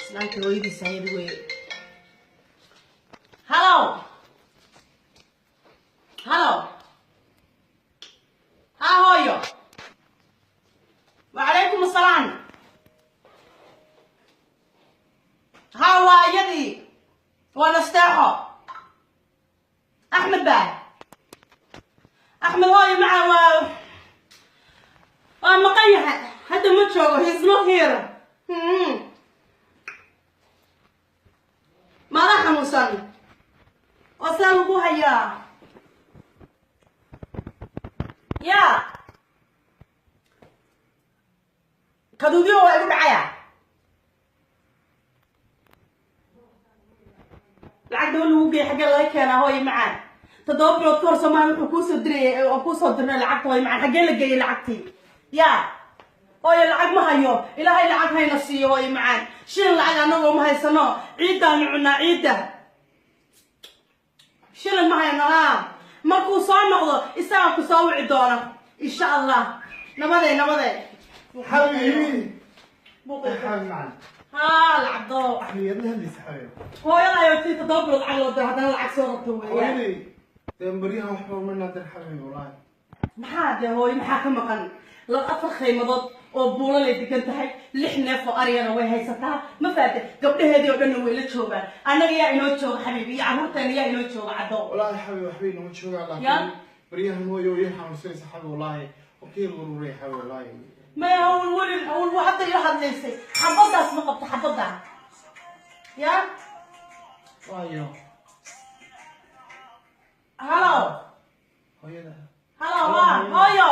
Islaanta hooyadiis ahayd weye. Hallo, hallo. Ha hooyo, wacalaykum asalaam. Ha, waa iyadii, waa Nasteexo. Axmed baa, Axmed hooyo maca waa maqan yahay, hadda ma joogo. He's not here. Maadaa xanuunsan oo saa lagu hayaa? Ya kaduudyo waa igu dhacaya. Lacag daba lagu geey, xaggee laga keenaa hooyo macaan? 7 bilood ka hor Soomaali wuxuu kuusoo dirayay oo kuusoo dirnay lacagta. Hooyo macaan, xaggee la geeyey lacagtii? Ya hooyo, lacag ma hayo. Ilaahay lacag hayna siiyo hooyo macaan. Shilin lacag anagoo ma haysano. Ciiddaanu cunaa, ciidda, shilin ma hayno. Ha, markuu soo noqdo isagaa ku soo wici doona insha Allah. Nabadee, nabadee. حبيبي حبيبي معنا. Ha lacagdo. حبيبي يلا هليس حبيبي. Hooyada ayo tii 7 bilood lacag loo diray, haddana lacag soo rabto weeyaan. hooyaday dee baryahan waxba ma naadir xabiibi wallaahi. Maxaa dee hooyo, maxaa ka maqan? La afar khaymadood oo buulalay degan tahay, lix neef oo aryana way haysataa, ma faate? Gabdhaheedii oo dhanna way la joogaan. Annaga yaa inoo jooga xabiibi? Iyo carruurteena yaa inoo jooga, caddo? Wallaahi xabiibi waxbay inoo joogaan. Ya? Laakiin baryahan hooyo way xanuunsanaysa xabiibi wallaahi, oo ka ururay xabiibi wallaahi. Maya, hawl welin, hawl hadda ila hadlaysay. Xabadaas ma qabto, xabadda ya. Waayo. Halo. Hooyada. Halo, waa hooyo.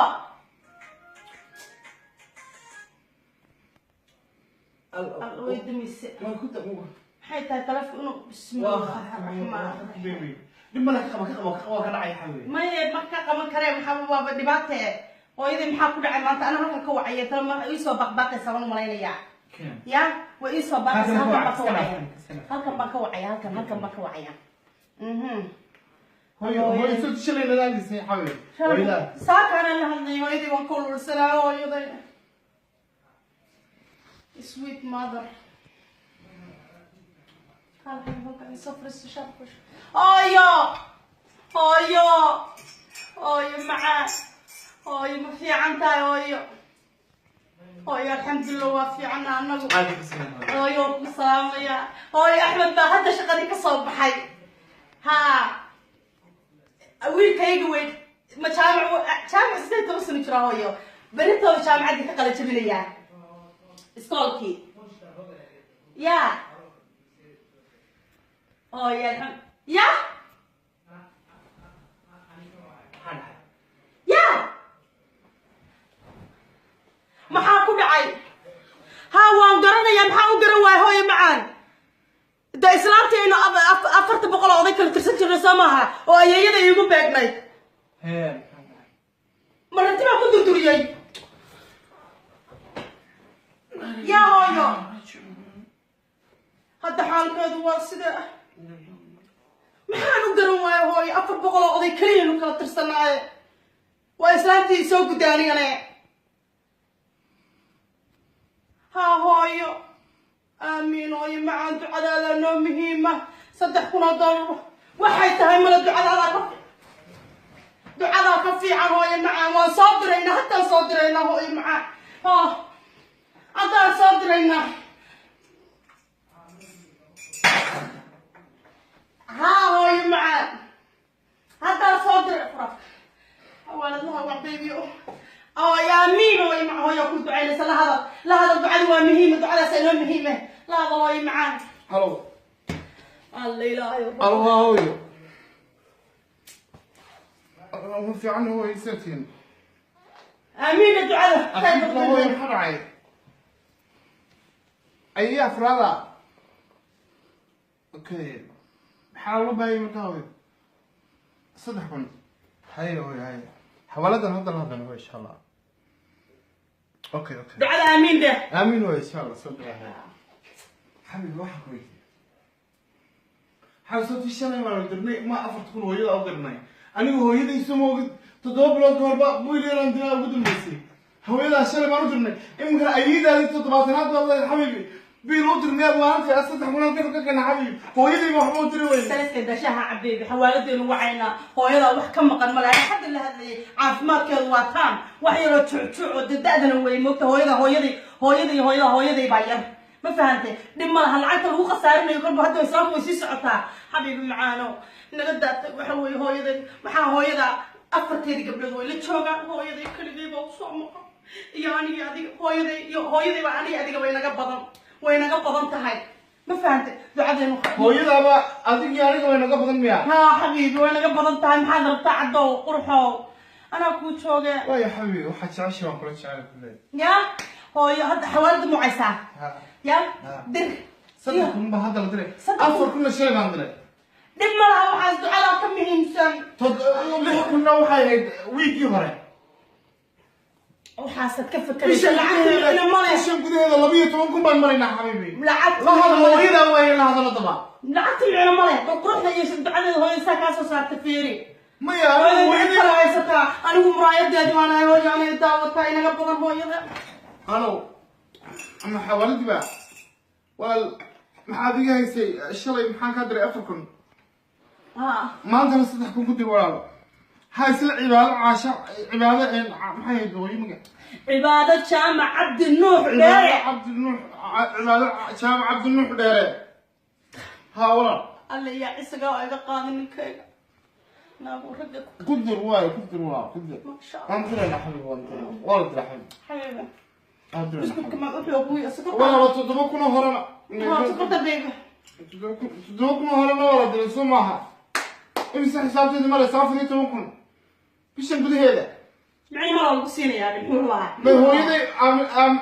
Way dumise. Waa ku tagu. Maxay tahay taleefon inuu bismillahi raxmaan. Dhib male, ka qaba, ka qaba, ka qaba, ka dhacay xabiibi. Maye, ma ka qaban karee. Maxaa waaba dhibaate? Hooyadii maxaa ku dhacay maanta? Ana halkan ka wacaya tala ma iisoo baqbaaqaysa baan umalaynayaa. Keen. Ya, way iisoo baaqaysa. Halkan Halkan baan ka ka wac, wacaya. iska dhaaf. Halkan baan ka wacaya, halkan baan ka wacaya. Hooyo, hooyo soo shalay nadaalisay xabiibi hooyada. Saakaana la hadlay hooyadii, waan ka ululsanaa hooyaday. Sweet mother. Halkan, halkan isoo fariisto, sharfush. Hooyo, hooyo, hooyo macaan, hooyo, ma fiican tahay hooyo? Hooyo, alxamdulillah, waa fiicana anagu. Caadi ka salaam. Hooyo, waan ku salaamaya hooyo. Axmed baa hadda shaqadii ka soo baxay. Ha, wiilkayga weyn ma jaamic 18 sano jira hooyo, beritooda jaamacaddii ka qala jabinayaa iskoolkii. Ya hooyo, alxamd ya ya, maxaa ku dhacay? Ha, waan garanayaa. Maxaa u garan waaya hooyo macaan? De islaamtii aynu 400 oo oday kala tirsan jirnay soo maaha, oo ayeeyada iigu beegnayd? Hee. Maranti baan ku durduriyey. Yaa hooyo, hadda xaalkeedu waa sida. Maxaan u garan waaya hooyo? 400 oo oday keliyaynu kala tirsanaaye, waa islaamtii soo gudday anigane. Ha hooyo, aamiin hooyo macaan, ducadaada noo muhiima. $3000 waxay tahay mala, ducadaada ka ducadaa ka fiican hooyo macaan. Waan soo diraynaa, haddaan soo diraynaa hooyo macaan. Ha, haddaan soo diraynaa. Ha hooyo macaan, haddaan soo diray furafka awaaladlaha wax baby. Oh ya amiin hooyo macaan. Hooyo ku ducaynaysa, la hadal, la hadal. Ducadu waa muhiima, ducadaas inoo muhiime. La hadal hooyo macaan. Halo. Alla ilaahay. Halo, waa hooyo. Ma fiican hooyo, isatiin. Aamiina ducada. Alxamdulillah hooyo, maxaa dhacay? Ayay afraada. Okay, maxaa loo baahayay markaa hooyo? 3000. Haye hooyo, haye, xawaaladan hadda la hadlan hooyo insha Allah. Okay. Ducada aamiin dheh. Aamin hooyo, insha Allah soo diraa. Haye xabiibi, waxaan ku weydiiyey waxaan soo tii shalay baan dirnay ma 4000 hooyada u dirnay. Anigu hooyadaysu ma ogid, 7 bilood ka horba wiil yaraan diraa ugu dambeysay. Hooyadaa shalay baan u dirnay, iminkana ayeedaadii 70aad baad leedahay xabiibi. Biil u dir miyaad maalintii 3,000 halkan ka keena xabiibi? Hooyadayba waxba u diri weyne. Saliska dashaha cabeebi, xawaaladeenu wacaynaa. Hooyadaa wax ka maqan male. Ani xagga la hadlayay, caafimaadkeedu waa taam, wax yaroo jucjuc oo dee da-dana wey moogta. Hooyada, hooyaday, hooyaday, hooyada, hooyaday baa yar, ma fahantay? Dhib ma laha lacagta lagu khasaarinayo kolba. Hadda islaamku way sii socotaa. Xabiibi macaano, naga daatay. Waxa weeye hooyaday, maxaa hooyada afarteedii gabdhood way la joogaan, hooyaday keligay baa usoo maqan iyo anigi adiga. Hooyaday iyo hooyaday baa aniga adiga way naga badan, way naga badan tahay, ma fahantay? Ducadeenu Hooyadaaba adig iyo aniga way naga badan miya? Haa xabiibi, way naga badan tahay. Maxaad rabtaa, caddow qurxow? Anaa kuu jooge. Waayo xabiibi, waxaad jeceshay waan kula jecel kuley. Ya hooyo, hadda xawaalada mucaysaa. Ha. Ya. Ha. Dir. 3,000 baa hadda la diray. 3,000. 4,000-na shalay baan diray. Dhib ma laha, waxaas ducadaa ka muhiimsan. 6,000-na waxay ahayd wiigii hore. Waxaasaad ka fekeraysa, lacagta micno ma leh. Bishan gudaheeda 12,000 baan maraynaa, xabiibi. Lacagta La hadal micno ma leh. Hooyadaa waaye, la hadalo daba. Lacagta micno ma leh, bal quruxda iyo ducadeeda hooyo saa kaa soo saarta fiiri. Maya. Hooyada maxaad hooyadii kala haysataa? Anigu muraayadeedi waan ahay. Hooyo anay daawataa, inaga badan hooyada. Halo, ama xawaaladii ba walaal, maxaad iga haysay shalay? Maxaan kaa diray? 4,000. Ha. Maantana 3,000 ku dir, walaalo. Ha isla Cibaado Caasha, Cibaado maxay ahayd hooyo maga? Cibaado Jaamac Cabdi Nuux. Cibaado Dheere. Cabdi Nuux, Cibaado Jaamac Cabdi Nuux Dheere. Ha walaal. Alle yaa isagaa oo iga qaada ninkayga naagu ragga ku dir waayo, ku dir walaal, ku dir. Masha Allah. Waan diraynaa xabiib, waan diraynaa, waa la diraa xabiib. Xabiibi. Waan diraynaa. Biskutka xabiib. Ma wuxuu kuy sokorta? Walaal, 7,000 oo horena. Ha, sokorta baby. 7,000 oo horena waa la diray, soo maaha? Imise xisaabteedu maraysa? 14,000 bishan gudaheeda. Micno ma lagu siinayaa muxuu lahaa? May hooyaday am am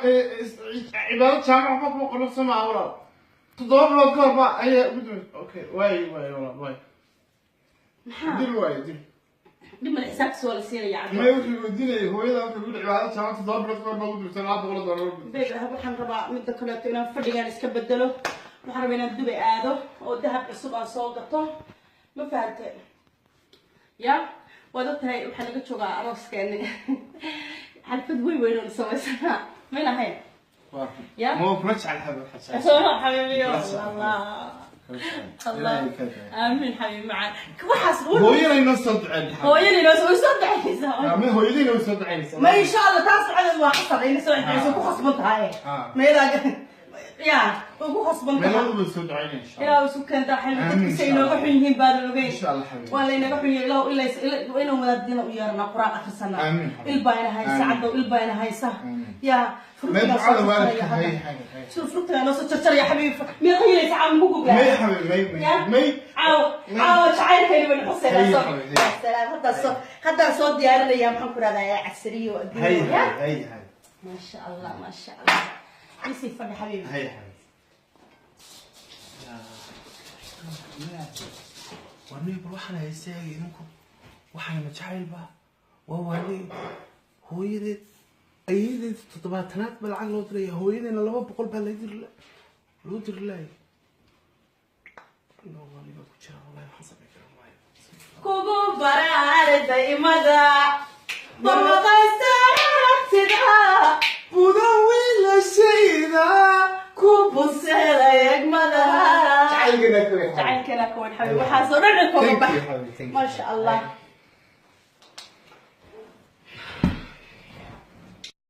Cibaado Jaamac waxba kuma qorno, soo maaha walaal? 7 bilood ka hor ba ayaa ugu dambeysay. Okay, waay waay walaal, waay. Maxaa? Dir waaye, dir. Dhib male, xisaabtiisa waa la siinayaa, cabdi. May wuxuu weydiinayay hooyada, wuxuu yidhi Cibaado Jaamac 7 bilood ka hor baa ugu dambeysay $200. Baby, waxaan rabaa midda kaleeto inaan fadhigaan iska bedelo. Waxaan rabaa inaan Dubay aado oo dahab cusub aan soo gato, ma fahante? Ya waad og tahay, waxaa laga joogaa arooskeeni, xalfad weyn weyn oon samaysanaa mayn ahayn. Ya? Ma kula jecel xabiib, waxaad jecel. Soo xabiibiyo Allah Allah, aamin xabiib macaan, waxaas. Hooyaday noo soo duceen. Hooyadii noo soo soo ducaynaysaa. Ma hooyadayna way soo ducaynaysaa. Ma insha Allah, taas ducadeed waa qasab inay soo ducayso, ku khasban tahay. Meedaa ya way ku khasban tahay. Meeladu way soo ducaynaysaa insha Allah. Ilaahu isu keentaa xilmi. Aamin, dadkiisa insha inooga Allah. xun yihiin baadan ogeyn. Insha Allah xabiib. Waa laynaga xun yahay. Ilaahu inuu wadaadina u yeerana, quraan akhrisana. Aamin, xabiib. Il baa ina haysa. Aamin. Caddow, il baa ina haysa. Aamin. Ya. Meel Fruutigaa ducada soo waalidka jarjaraya hay hadda. hay hay. Suu fruutigaa noo soo jarjaraya xabiib, meeqa yeelaysa caawa mugu May guglaa? xabiib, may may. Ya? May. Caawa caawa jacaylkayni baynu xuseynaa. Hay, soo xabiib, hay. Salaam, haddaan soo diyaarinaya, maxaan ku rahdaa, casriyo hay adduunya. Hay hay hay. Maasha Allah, maasha Allah, isii fadhi xabiib. Hay xabiib. Warniyo, bal waxaan haystaagay idinku, waxayna jacaylba waa waali. Hooyadeed, ayadeed 70aad baa lacag loo diraya, hooyadeena 200 baa loo diri laayay. Waali baa ku jira wallahi, waxaan samayn karaa maayo. Kugu baraardaymada barwaqaysta aragtida. Buda wiilashayda. Ku buseela egmada. Jacaylkana ku weyn. Jacaylkana kuwan xabiib, waxaasoo dhan kooga Thank bax. you, xabiib, thank you. Maasha Allah.